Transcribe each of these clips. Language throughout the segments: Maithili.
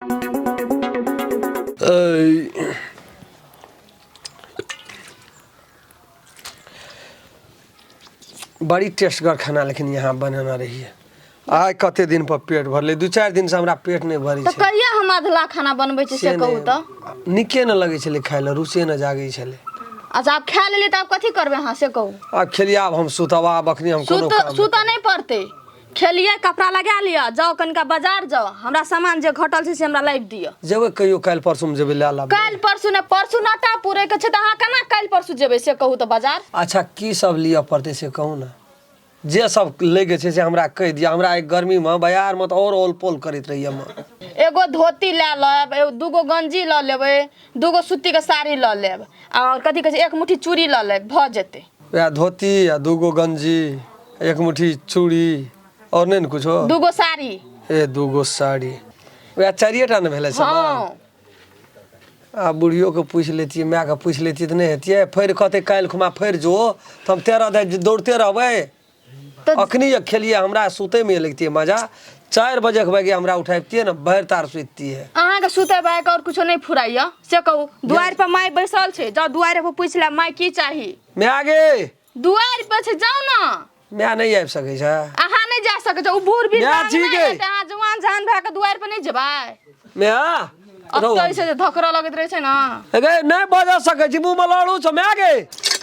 ऐ, बड़ी टेस्टगर खाना लेकिन यहाँ बनेने रहिए। आइ कते दिन पर पेट भरलै, 2-4 दिन से हमरा पेट नहि भरै तऽ छै। कहिया हम अधला खाना बनबै छी से कहू तऽ? नीके नहि लगै छलै खाय लए, रुचे नहि जागै छलै। अच्छा, आब खा लेलियै तऽ आब कथी करबै अहाँ से कहू? आब खेलियै, आब हम सुतब, आब अखनी हम कोनो सुत काम नहि। सुतऽ नहि पड़तै, खेलियै कपड़ा लगा लिअ, जाउ कनिका बाजार जाउ, हमरा सामान जे घटल छै से हमरा लाबि दिअ। जेबै कहियो काल्हि परसूमे जेबै लए लाबबै। काल्हि परसू नहि, परसू नाटा पुरै के छै तऽ अहाँ केना काल्हि परसू जेबै से कहू तऽ बाजार? अच्छा, की सब लिअ पड़तै से कहू ने, जे सब लैके छै से हमरा कहि दिअ। हमरा एहि गर्मीमे बाजारमे तऽ आओर औल पौल करैत रहैए मन। एगो धोती लए लेब, एगो दूगो गंजी लऽ लेबै, दूगो सूतीके साड़ी लऽ लेब, आओर कथी कहै छै एक मुट्ठी चूड़ी लऽ लेब, भऽ जेतै। वएह धोती आ दूगो गंजी, एक मुट्ठी चूड़ी, आओर नहि ने कुछो? दूगो साड़ी। ए, दूगो साड़ी, वएह चारिए टा ने भेलै सामान? हँ। आ बुढ़ियोके पूछि लेतियै, मायके पूछि लेतियै तऽ नहि हेतियै? फेर कहतै काल्हि खुमा फेर जो, तऽ हम 13 दिन दौड़ते रहबै। तऽ अखनी जे खेलियै हमरा सुतैमे लगितियै मजा, 4 बजेके बगे हमरा उठाबितियै ने, भरि तार सुतितियै। अहाँके सुतै बाइक आओर कुछो नहि फुराइया से कहू? दुआरि पर माय बैसल छै, जाउ दुआरि पर पूछि ले माय की चाही। माय गे। दुआरि पर छै, जाउ ने। माय नहि आबि सकै छै? अहाँ नहि जा सकै छै, ओ बूढ़ भी माय ठीक अइ। अहाँ जुआन जहान भए कऽ दुआरि पर नहि जेबै? माय अतै छै जे धकरऽ लगैत रहै छै ने। गे नहि बजा सकै छी, मुँहमे लड़ू छौ। माय गे।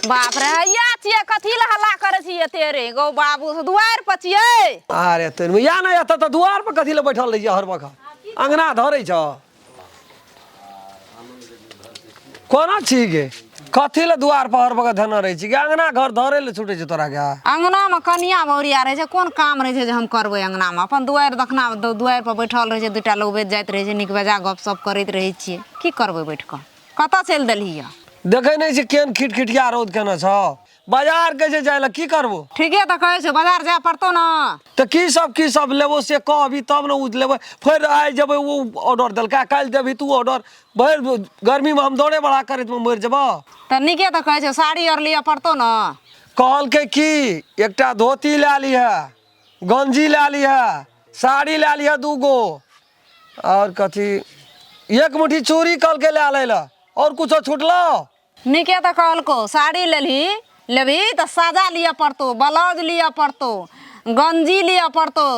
बाप रे, हैया छियै, कथी लए हल्ला करै छी एते रे गौ बाबू? से दुआरि पर छियै। अरे तोर या नहि एतऽ तऽ दुआर पर कथी लए बैठल रहियै? हर बखत अङ्गना धरै छ। कोना छी गे? कथी लए दुआर पर हर बखत धना रहै छी गे? अङ्गना घर धरै लए छुटै छै तोरा गे? अङ्गनामे कनिया बहुरिया रहै छै, कोन काम रहै छै जे हम करबै अङ्गनामे? अपन दुआरि दखना दुआरि पर बैठल रहै छै, दूटा लोग बैठ जाइत रहै छै, नीक बेजा गपशप करैत रहै छियै। की करबै बैठ कऽ? कतऽ चलि देलही यऽ? देखै नहि छी केहन खिटखिटिया रौद केने छौ? बाजार कहै छै जाय लए, की करबो? ठीके तऽ कहै छौ, बाजार जाय पड़तौ ने। तऽ की सब की सब लेबो से कह अभी, तब ने ओ लेबै। फेर आइ जेबै, ओ ऑर्डर देलकै, काल्हि देबही तू ऑर्डर। भरि गर्मीमे हम दौड़े बड़ा करैत मरि जेबो। तऽ नीके तऽ कहै छौ, साड़ी आर लिअ पड़तौ ने। कहलकै की एकटा धोती लए लिहे, गंजी लए लिहे, साड़ी लए लिहे दूगो, आओर कथी, एक मुट्ठी चूड़ी कहलकै लए लै लए। आओर कुछो छुटलो? नीके तऽ कहलकौ। साड़ी लेलही लेबही तऽ साजा लिअ पड़तौ, ब्लाउज लिअ पड़तौ, गंजी लिअ पड़तौ,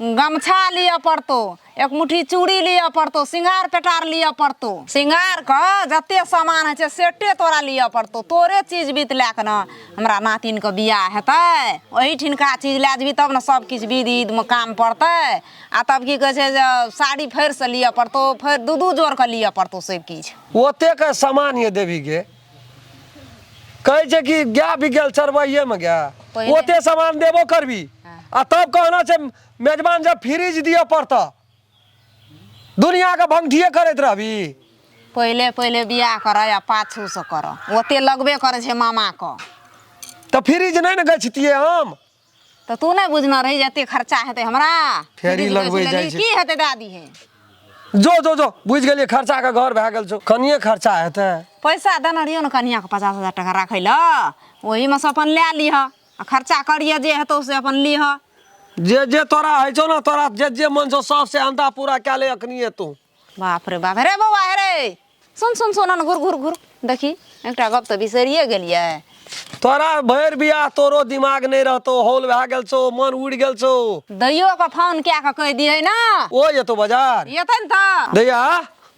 गमछा लिअ पड़तौ, एक मुट्ठी चूड़ी लिअ पड़तौ, सिंगार पेटार लिअ पड़तौ। सिंगारके जते सामान होइ छै सेटे तोरा लिअ पड़तौ। तोरे चीज बीत लए कऽ ने हमरा नातिनके बियाह हेतै, ओहिठिनका चीज लए जेबही तब ने सब किछु विध विधमे काम पड़तै। आ तब की कहै छै जे साड़ी फेरसँ लिअ पड़तौ, फेर दू दू जोड़के लिअ पड़तौ सब किछु। ओतेक सामान ये देवी के कहै छै कि गाय भी गेल चरबैये में गाय। पहिले- ओते सामान देबो करबी आ तब कहना छै मेजबान जब फ्रिज दिअ पड़त, दुनिया के भंगठिए करैत रहबी। पहिले पहिले बियाह करऽ या पाछूसँ करऽ, ओते लगबे करै छै मामाके। तऽ फ्रिज नहि ने गछतियै हम। तऽ तू नहि बुझने रही जे एते खर्चा हेतै हमरा? फेरी फ्रिज लगबै गछि जाइ लेलही, छै। की हेतै दादी हे? जो जो जो, बुझि गेलियै, खर्चा के घर भए गेल छौ, कनिए खर्चा हेतै। पैसा देने रहियो ने कनियाके 50,000 टाका राखै लए, ओहीमे से अपन लए लिहऽ आ खर्चा करिहे, जे हेतौ से अपन लिहऽ। जे जे तोरा होइ छौ ने, तोरा जे जे मन छौ सब से अंता पूरा कए ले अखनिए तू। बाप रे बाप, रे बौआ हे रे, सुन सुन सुन ने, घुर घुर घुर, देखी एकटा गप तऽ बिसरिए गेलियै। तोरा भरि बियाह तोरो दिमाग नहि रहतौ, हौल भए गेल छौ, मन उड़ि गेल छौ। दैयो के फोन कए कऽ कहि दिहै ने। ओ एतौ बाजार? एतै ने तऽ। दैया।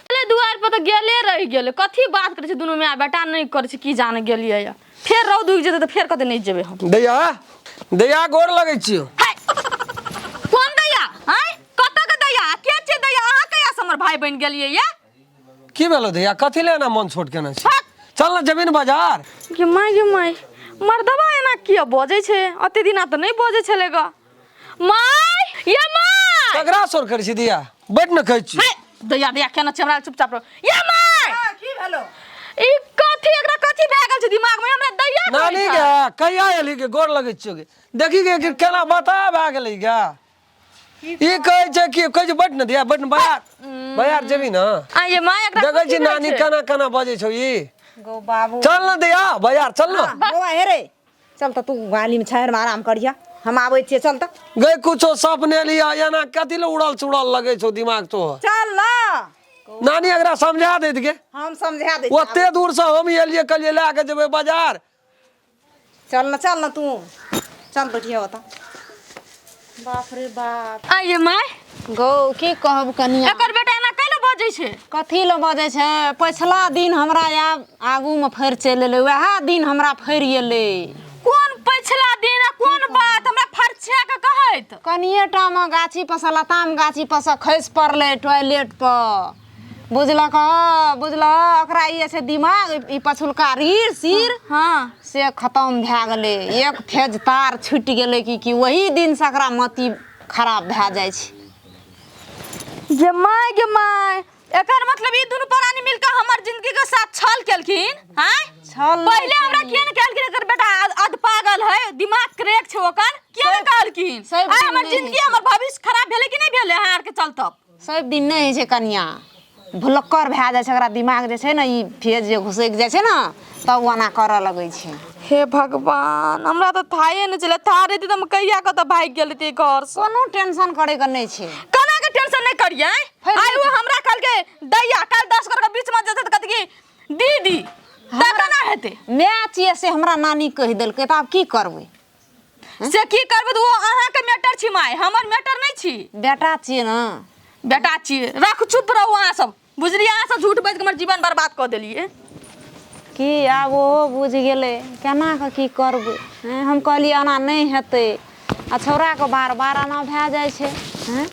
गेलै दुआरि पर तऽ गेले रहि गेलै। कथी बात करै छै दुनू माय बेटा? नहि करै छै की जाने गेलियै या। फेर रौद उगि जेतै तऽ फेर कतै नहि जेबै हम। दैया, दैया, गोर लगै छियौ। हाय, कोन दैया? आँय, कतऽ के दैया? के छियै दैया? अहाँ कहिया से हमर भाय बनि गेलियै या? की भेलो दैया, कथी ले एना मन छोट केने छी? चल ने जमीन बाजार। गे माय, गे माय, मर्दबा एना किया बजै छै? अते दिना तऽ नहि बजै छलै ग। माय, ये माय। ककरा शोर करै छी दैया? बैठ ने, कहै छी। हाय, दैया दैया केना छै? हमरा चुपचाप रह। ये माय, की भेलो? ई कथी, एकरा कथी भए गेल छै दिमाग में? हमरा दैया कहै नानी छै। गे, कहिया एली गे? गोर लगै छियौ गे। देखी गे कि केना बता भए गेलै गे। ई कहै छै कि कहै छै बैठ ने दैया, बैठ ने, बाजार बाजार जेबी ने। आ ये माय, एकरा देखै कथी छी भेल नानी छै? केना केना बजै छौ ई। गौ बाबू। चल ने दैया, बाजार चल ने। बौआ हे रे, चल तऽ तू गालीमे छाहरिमे आराम करिह, हम आबै छियै, चल तऽ। गै, कुछो सपने लिया एना कथी ले उड़ल चुड़ल लगै छौ दिमाग तोहर? चल न। नानी एकरा समझा दैत गे। हम समझा दै छी। ओते दूरसँ हम एलियै, कहलियै लए कऽ जेबै बाजार। चल न, चल न, तू चल, बैठिए ओतऽ। बाप रे बाप। आइए माय। गौ, की कहब कनिया। एकर बेटा एना कैले बजै छै? कथी लए बजै छै? पछिला दिन हमरा आब आगूमे फरि चलि एलै, वएह दिन हमरा फरि एलै। कोन पछिला दिन आ कोन बात हमरा फरछिया के कहैत? कनिए टामे गाछी पर सँ, लताम गाछी पर सँ खसि पड़लै टॉयलेट पर, बुझलक? बुझलक, ओकरा ई छै दिमाग, ई पछुलका रीढ़ सिर से खतम भए गेलै, एक फेज तार छुटि गेलै की की। ओही दिनसँ एकरा मति खराब भए जाइ छै। गे my, गे my, एकर मतलब ई दुनू प्राणी मिलके हमर जिंदगी के साथ छल केलखिन? हैं? छल नहि। पहिले हमरा किया ने कहलखिन एकर बेटा अध पागल है, दिमाग क्रैक छै ओकर? किया ने कहलखिन? सब आइ दिन हमर नहि जिंदगी, हमर भविष्य खराब भेलै कि नहि भेलै अहाँ आर के चलते? सब दिन नहि होइ छै कनिया, भुलक्कर भए जाइ छै ओकरा दिमाग जे छै ने, ई फेज जे घुसकि जाइ छै ने, तब ओना करऽ लगै छै। हे भगवान, हमरा तऽ थाहे नहि छलै। था रहितै तऽ हम कहिया कतऽ भागि गेल रहितियै घरसँ। कोनो टेंशन करैके नहि छै। केना के टेंशन नहि करियै? फेर आइ ओ हमरा कहलकै दैया, काल्हि 10 गोर के बीच मे जेतै तऽ कहतै कि दीदी, तऽ केना हेतै? माय छियै से हमरा नानी कहि देलकै, तऽ आब की करबै? से की करबै तऽ ओ अहाँके मैटर छी माय, हमर मैटर नहि छी। बेटा छियै ने। बेटा छियै। रख, चुप रहू अहाँ सब, बुझलियै? अहाँ सब झूठ बाजि कऽ हमर जीवन बर्बाद कऽ देलियै। की आब ओहो बुझि गेलै, केना कऽ की करबै? हँ, हम कहलियै एना नहि हेतै, आ छौड़ाके बार बार एना भए जाइ छै। हँ।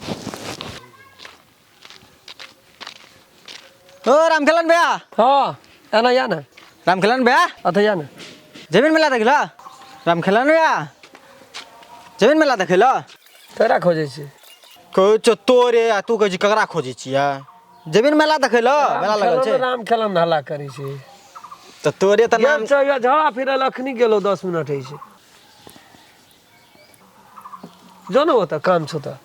ओ रामखेलन भैया। हाँ, एना या ने। रामखेलन भैया। अतः या ने। जमीन मेला देखला रामखेलन भैया? जमीन मेला देखला? तोरा खोजै छी। कहै छौ तोरे, आ तू कहै छी ककरा खोजै छियै? जमीन मेला देखै ल, मेला लगल छै। राम खेलन हल्ला करै छै। तऽ तोरे तऽ नाम गेल छै झड़ा फिरल, अखनी गेलो, 10 मिनट होइ छै। जो ने, ओतऽ काम छौ तऽ।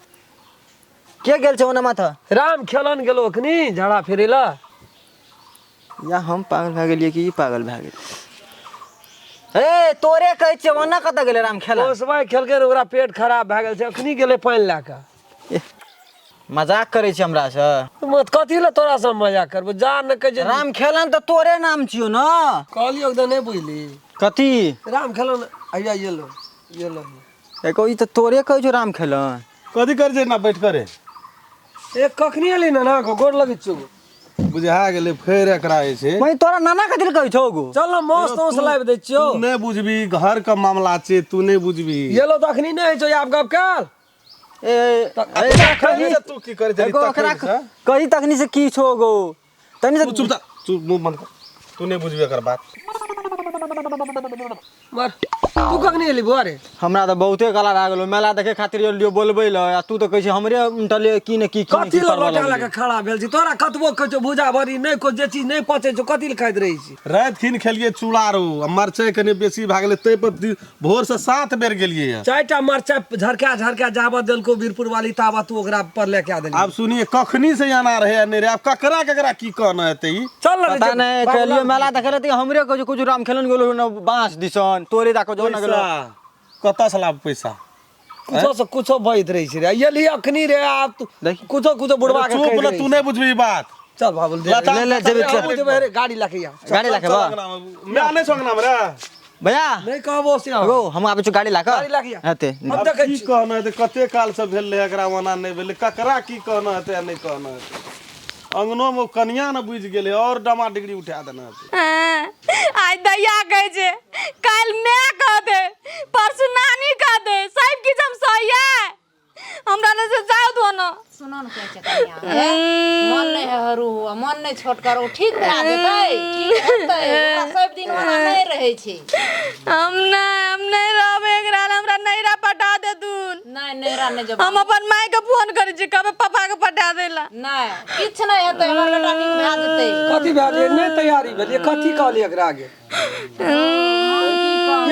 के गेल छै ओना माथा? राम खेलन गेलो अखनी झड़ा फिरै लए। या हम पागल भए गेलियै कि ई पागल भए गेलै? ए तोरे कहै छियै, ओना कतऽ गेलै राम खेलन? ओसबाइ खेलकै ने, ओकरा पेट खराब भए गेल छै, अखनी गेलै पानि लए कऽ। मजाक करै छै हमरासँ? मत कथी लए तोरा से मजाक करबो? जा ने, कहै छै राम खेलन तऽ तोरे नाम छियौ ने। कहलियौ तऽ नहि बुझली। कथी? राम खेलन हैया, ये लो, ये लो। एको ई तऽ तोरे कहै छौ राम खेलन। कथी करै छै ना बैठ करे? ए, कखनी एली ना? ना गोर लगै छियौ। बुझा गेलै फेर एकरा जे छै। वही तोरा नाना कथी लए कहै छौ गो? चल ने, मांस तांस लाबि दै छियौ। तू नहि बुझबी, घर के मामला छै, तू नहि बुझबी। ये लो तऽ अखनी नहि होइ छौ, आब गप कर। ए ए, तखनी से तू की करै छली? एगो ओकरा तखनी से? कही तखनी से की छौ गो तनी से। तू चुप था, चुप, मुंह बंद कर, तू नहीं बुझबी एकर बात। मर, तू कखनी एली बुआ रे? हमरा तऽ बहुते गला भए गेलो, मेला देखे खातिर एलियो बोलबै लए, आ तू तऽ कहै छी हमरे उनटले की ने की की ने कथी की लए करबऽ लोटा लए लगली। कऽ खड़ा भेल छी? तोरा कतबो कहै छौ भूजा भरी नहि को, जे चीज नहि पचै छौ कथी लए खाइत रहै छी? राति खिन खेलियै चूड़ा रो आ मरचाइ कनि बेसी भए गेलै, ताहि पर भोर से 7 बेर गेलियै हँ। चारिटा मरचाइ झरका झरका जाबत देलको वीरपुर वाली, ताबत तू ओकरा पर लए के आ देली। आब सुनिए, कखनी से आना रहे आ नहि रहे, आब ककरा ककरा की कहना हेतै ई? चल ने। पता नहि, कहलियो मेला देखे लए तऽ हमरे कहै छै कुछ राम खेलन गेलो ने बाँस दिसन, तोरे दऽ कऽ जो ने गेलो। पैसा कतऽ से लाब पैसा? कुछो से कुछो बजैत रहै छै रे। एली अखनी रे, आब तू देख। कुछो कुछो बुढ़वा के चुप कहैत ने, रहै तू छै। नहि बुझबी ई बात। चल बाबुल दे। लता- ले ले जेबी, चल। हमहूँ जेबै रे, गाड़ी लए के आ। गाड़ी लए के बा। मैं नहि छौ अंगनामे रे। भैया। नहि कहबो से हम। गो हम आबै छी गाड़ी लए कऽ। गाड़ी लए के आ। हेतै। हम आब देखै की छी। कहना हेतै? कते काल से भेल रहै एकरा, ओना नहि भेलै, ककरा की कहना हेतै आ नहि कहना हेतै? अंगनोमे ओ कनिया ने बुझि गेलै और डमा डिग्री उठा देना हेतै। हाँ, आइ दैया कहै छै, काल्हि माय कहतै, परसू नानी कहतै, सब किछु हम सहियै? हमरा लग से जाउ दो न। सुनो ने, कहै छै कनिया हे, मन नहि हरू, मन नहि छोट करू, ठीक भए जेतै, ठीक हेतै। ओकरा सब दिन ओना नहि रहै छै। हम नहि रहबै एकरा लग, हमरा नैहरा पठा देतुन। नहि, नैहरा नहि जेबै। हम अपन माय के फोन करै छी, कहबै पापा के पठा दै ला। नहि, किछु नहि हेतै, हमर बेटा नीक भए जेतै। कथी भए गेलै? नहि तैयारी भेलियै? कथी कहलियै एकरा आगे?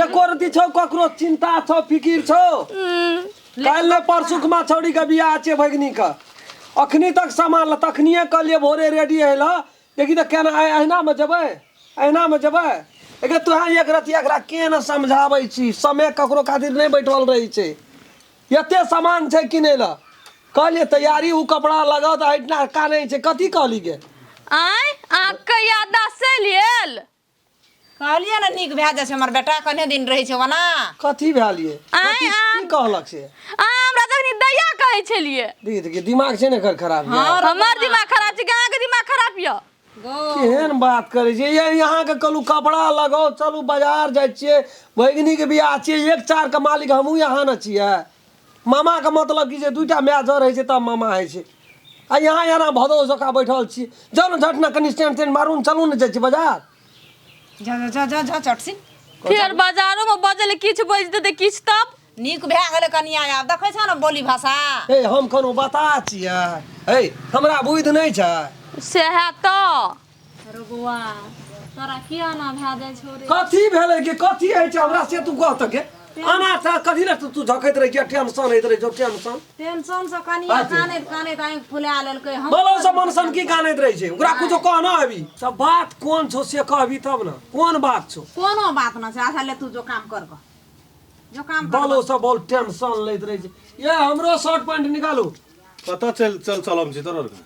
एको रति छौ ककरो चिंता छौ, फिकिर छौ? काल्हि नहि परसुकमा छौड़ी के बियाह छै भगिनी के, अखनी तक सामान ल तखनिए कहलियै भोरे रेडी होइ लए, देखी तऽ केना आइ अहिनामे जेबै, अहिनामे जेबै। एके तोहे एक रति एकरा के ने समझाबै छी, समय ककरो खातिर नहि बैठल रहै छै। एते सामान छै किनै लए। कहलिए तैयारी उ कपड़ा लगाओ तऽ एहिठिना कानै छै कथी कहली गे आँय अहाँके याददाश्त चलि गेल कहलियै ने नीक भए जाइ छै हमर बेटा कने दिन रहै छै ओना कथी भेलिए आँय, कथी की कहलक से अहाँ हमरा तखनी दैया कहै छलियै देखी देखी दिमाग छै ने एकर खराब यै। हमर दिमाग खराब छै कि अहाँके दिमाग खराब यऽ केहन बात करै छियै ये अहाँके कहलू कपड़ा लगाउ चलू बाजार जाइ छियै भगिनीके बियाह छियै एक चारके मालिक हमहूँ यहाँ ने छियै मामाके मतलब की छै दूटा माय जर होइ छै तब मामा होइ छै आ यहाँ एना भदौ जकाँ बैठल छी जाउ ने झट ने कनि स्टैंड तेंड मारू ने चलू ने जाइ छी बाजार जा जा जा जा जा चटसी फेर बाजारो में बजल किछु बजि देतै किछु तब नीक भए गेलै कनिया आब देखै छौ ने बोली भाषा हे हम कोनो बता छियै हे हमरा बुद्धि नहि छै सएह तऽ रे बौआ तोरा किया एना भए जाइ छौ रे कथी भेलै कि कथी होइ छै हमरा से तू कह तऽ गे आना तऽ कथी लए तू झकैत रहै छियै टेंशन होइत रहै छौ टेंशन टेंशन से कनिया कानैत कानैत आँखि फुला लेलकै हम बोलो से मन सन की कानैत रहै छै ओकरा कुछो कह ना अभी तऽ बात कोन छौ से कहबी तब ने कोन बात छौ कोनो बात न छै अच्छा ले तू जो काम कर गऽ जो काम कर बोलो से बहुत टेंशन लैत रहै छै ये हमरो शर्ट पैंट निकालू कतऽ चल चल चलम छी तोरा आरके?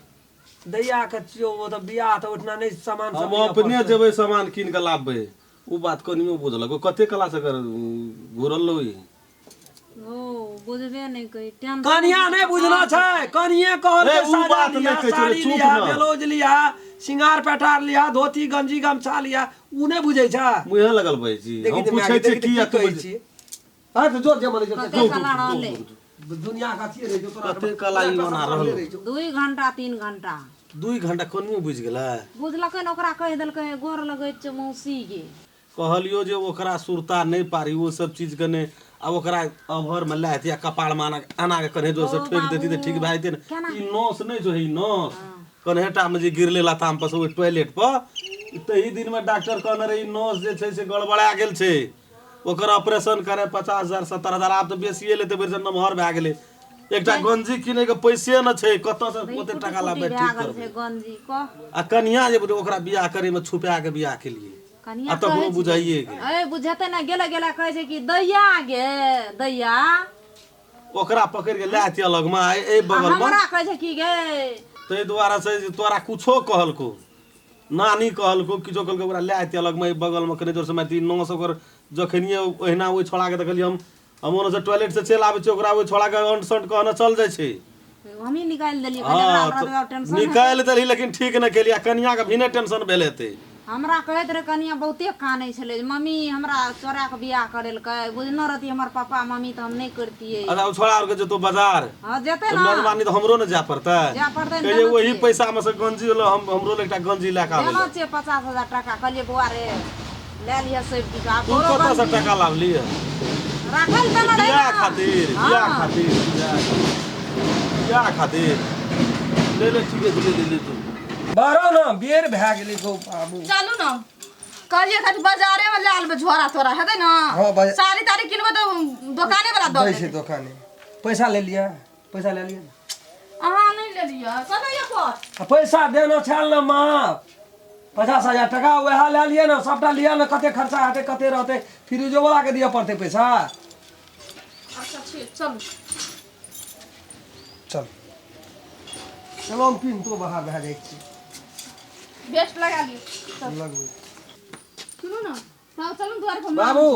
दैया के छियौ ओ तऽ बियाह तऽ ओहिठिना नहि सामान सब हम लिअ अपने पड़तै। जेबै सामान कीन कऽ लाबबै ओ बात कनियो बुझलक ओ कते कला से कर घुरल रहो ई ओ बुझबे नहि करी टेंशन कनिया नहि बुझना छै कनिये कहल रे, के उ साजा बात लिया नहि कहै छै रे, साड़ी चुप लिया न। ब्लाउज लिया सिंगार पेटार लिया धोती गंजी गमछा लिया उ नहि बुझै छै मुँहे लगल बजै छी देखी हम तऽ पूछै माय छियै के, की देखी आ तऽ तू की कहै बजै छी हाँ तऽ जोर जे मरै छै कते कला रहलै दुनिया के अथिये रहै छौ तोरा कते कला ई बना रहल छौ 2 घंटा 3 घंटा 2 घंटा कनियो बुझि गेलै बुझलकै ने ओकरा कहि देलकै गोर लगै छै मौसी गे कहलियो जे ओकरा सुरता नहि पारी ओ सब चीजके नहि आब ओकरा अभरमे लए या कपारमे आना आना के कन्हे जोरसँ ठोकि देती तऽ ठीक भए जेतै ने ई नस नहि जो है ई नस कन्हेटामे जे गिरले लताम पर से ओहि टॉयलेट पर ई तही दिनमे डॉक्टर कहने रहै ई नस जे छै से गड़बड़ा गेल छै ओकर ऑपरेशन करे 50,000 70,000 आब तऽ बेसिए लेतै भरि नमहर भए गेलै एकटा गंजी किनै के पैसे न छै कतऽ से ओते टाका लाबे भए ठीक गेल करबै छै गंजी कह आ कनिया जे बुझ ओकरा बियाह करे मे छुपा के बियाह केलिए कनिया आ तकरो बुझाइए गेल ए बुझेतै ने गेले गेले कहै छै कि दैया गे दैया ओकरा पकड़ के लए आतिय लगमे आ एहि आ बगलमे हमरा कहै छै कि गे ताहि दुआरे से जे तोरा कुछो कहलको नानी कहलको किछो कहलको ओकरा लए आतिय लगमे एहि बगलमे कनि जोरसँ मारती नस ओकर जखनिए ओहिना ओहि छोड़ाके देखलियै हम हम ओन्नसँ टॉयलेट से चलि आबै छियै ओकरा ओहि छोड़ाके अंट संट कहने चल जाइ छै हमही निकालि देलियै कहलियै हँ एकरा तऽ हमरा टेंशन निकालि देलही लेकिन ठीक नहि केलियै आ कनियाके भी नहि टेंशन भेल हेतै हमरा कहैत रहै कनिया बहुते कानै छलै जे मम्मी हमरा चोरा के बियाह करेलकै बुझने रहती हमर पापा मम्मी तऽ हम नहि करतियै अच्छा ओ छोड़ा आरके जेतौ बाजार हँ जेतै तऽ ने मेहरबानी तऽ हमरो ने जाय पड़तै जाय पड़तै ने कहियै देने ओही छियै। पैसामे से गंजी होलो हम हमरो लए एकटा गंजी लए कऽ आबै देना लए छियै 50,000 टाका कहलियै बौआ रे लए लिअ सब किछु आब तू तोरो कतऽसँ गंजी टाका लावली राखल देना रहै बियाह ने। खातिर बियाह हँ। खातिर बियाह खातिर ले ले ठीके छै ले ले ले तू बारह ने बेर भए गेलै गौ बाबू चलू ने कहलियै खाली बाजारे में लए लेबै झोरा तोरा हेतै ने हँ, साड़ी ताड़ी किनबै तऽ दोकाने वाला दऽ दै छै देतै दोकाने पैसा ले लिअ पैसा ले लिअ अहाँ नहि लेलियै कतऽ यऽ पर आ पैसा देना छल ने माँ 50,000 टका वएह लए लिअ ने सबटा लिअ ने कते खर्चा हेतै कते रहतै फ्रिजो वाला के दिअ पड़तै पैसा अच्छा ठीक चलू चल चलो हम पिन्तो बाहर भए जाइ छी बेस्ट लगा लियौ लगबै सुनू ने तब चलू ने दुआर पर बाबू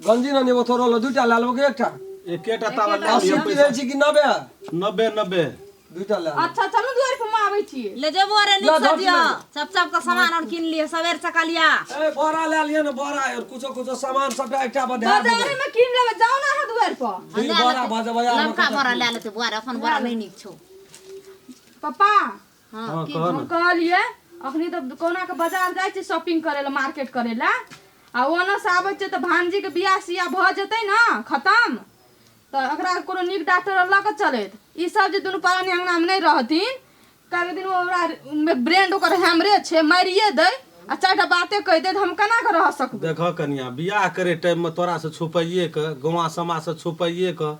गंजी ने नेबो थोड़ो लो दूटा लए लेबो कि एकटा एकेटा तावा लए 80 लिअ की रहै छी कि 90 90 90 दूटा लए लेबो। अच्छा चलू दुआर पर हम आबै छी ले जेबो रे ला, नीक से धर दिअ ले। चप चप के सामान और किन लिअ सवेर सकाल या ए बोरा लए लिअ ने बोरा और कुछो कुछो सामान सबटा एकटा पर धए देबै बाजारे में कीन लेबै जाउ ने अहाँ दुआर पर दुई बोरा भऽ जेबै बाजार मे लमका बोरा लए लेतै बौआ रे अपन बोरा नहि नीक छौ पप्पा हँ हँ कह हम ने कहलियै अखनी तऽ कहुना के बाजार जाइ छी शॉपिंग करै लए मार्केट करै लए आ ओना से आबै छियै तऽ भानजीके बियाह सियाह भऽ जेतै ने खतम तऽ एकरा कोनो नीक डॉक्टर लऽ कऽ चलैत ई सब जे दुनू प्राणी अङ्गनामे नहि रहथिन काल्हि दिन ओ हमरा ब्रेंड ओकर हमरे छै मारिए दै आ चारिटा बाते कहि दै तऽ हम केना कऽ रह सकबै देखऽ कनिया बियाह करे टाइममे तोरासँ छुपाइए कऽ गौआँ समाजसँ छुपाइए कऽ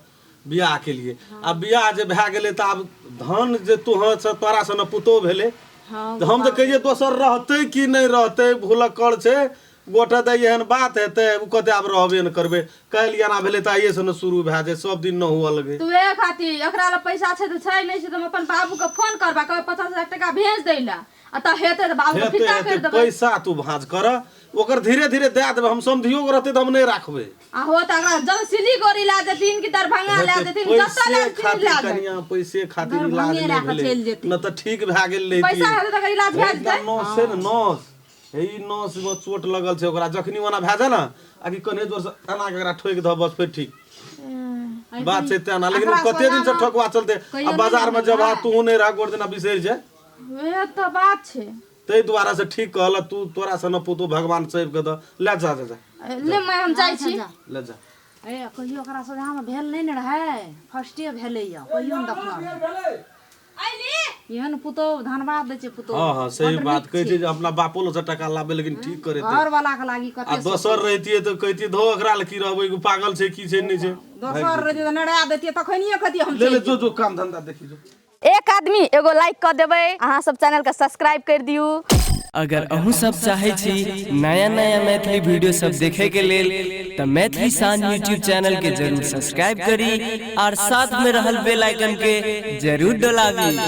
बियाह केलिए आ बियाह जे भए गेलै तऽ आब धन जे तोहर तोरासँ ने पुतोह भेलै हँ तऽ हम तऽ कहियै दोसर रहतै कि नहि रहतै भुलक्कड़ छै गोटे दै एहन बात हेतै, ओ कहतै आब रहबे ने करबै। काल्हि एना भेलै तऽ आइए से ने शुरू भए जाइ, सब दिन न हुअ लगै। तू ए खातिर एकरा लग पैसा छै तऽ छै, नहि छै तऽ हम अपन बाबू के फोन करबा, कहबै 50,000 टका भेज दै लए, आ तऽ हेतै तऽ बाबू के हेतै फिरता हेतै करि देबै। पैसा तू भाँज कर, ओकर धीरे धीरे दए देबै। हम समधियो के रहतै तऽ हम नहि राखबै। आ हो तऽ एकरा जब सिलीगुड़ी लए जेथिन कि दरभंगा लए हेतै, जेथिन, जतऽ लए पैसे जेथिन खातिर लए जेथिन। कनिया, पैसे खातिर इलाज दरभंगे नहि लए कऽ भेलै चलि जेतै। न तऽ ठीक भए गेल रहितियै। पैसा हेतै तऽ एकर इलाज भए एकटा जेतै। नस छै ने, नस हे, ई नस मे चोट लगल छै ओकरा। जखनी ओना भए जाय ने आ कि कन्हे जोर से एना के एकरा ठोकि दह, बस फेर ठीक बात छै तेना। लेकिन एकरा कते दिन से सोझामे ठोकवा चलते आ कहियो नहि बाजार मे ने जब भेलै। तू नहि रह, गोड़ दिना बिसरि जाय। वएह तऽ बात छै। ताहि दुआरे से ठीक कहल तू, तोरा से न पुतो भगवान सेव के दऽ। ले जा, जा, जा। ले मैं, हम जाइ छी। ले जा। ए कहियो ओकरा सोझामे भेल नहि ने रहै, फर्स्टे भेलैया, कहियो ने देखलहुँ एहन पुतोहु। धन्यवाद दै छै पुतोहु। हँ हँ, सही बड्ड बात नीक कहै छै। छै जे अपना बापो लग से टका लाबे, लेकिन ठीक करे घर वाला के लागी आ कते दोसर रहितियै तऽ कहितियै धो एकरा लए की रहबै, एगो पागल छै, की छै नहि छै। दोसर रहितियै तऽ नड़ा दैतियै तखनिये, कहतियै हम ले ले चलि जो जो, काम धंधा देखी जो। एक आदमी एगो लाइक कऽ देबै, अहाँ सब चैनल के सब्सक्राइब कर दियू। अगर अहूँ सब चाहै छी नया नया मैथिली वीडियो सब देखे के लेल तऽ मैथिली शान यूट्यूब चैनल के जरूर सब्सक्राइब करी और साथ में रहल बेल आइकन के जरूर डोलाबी।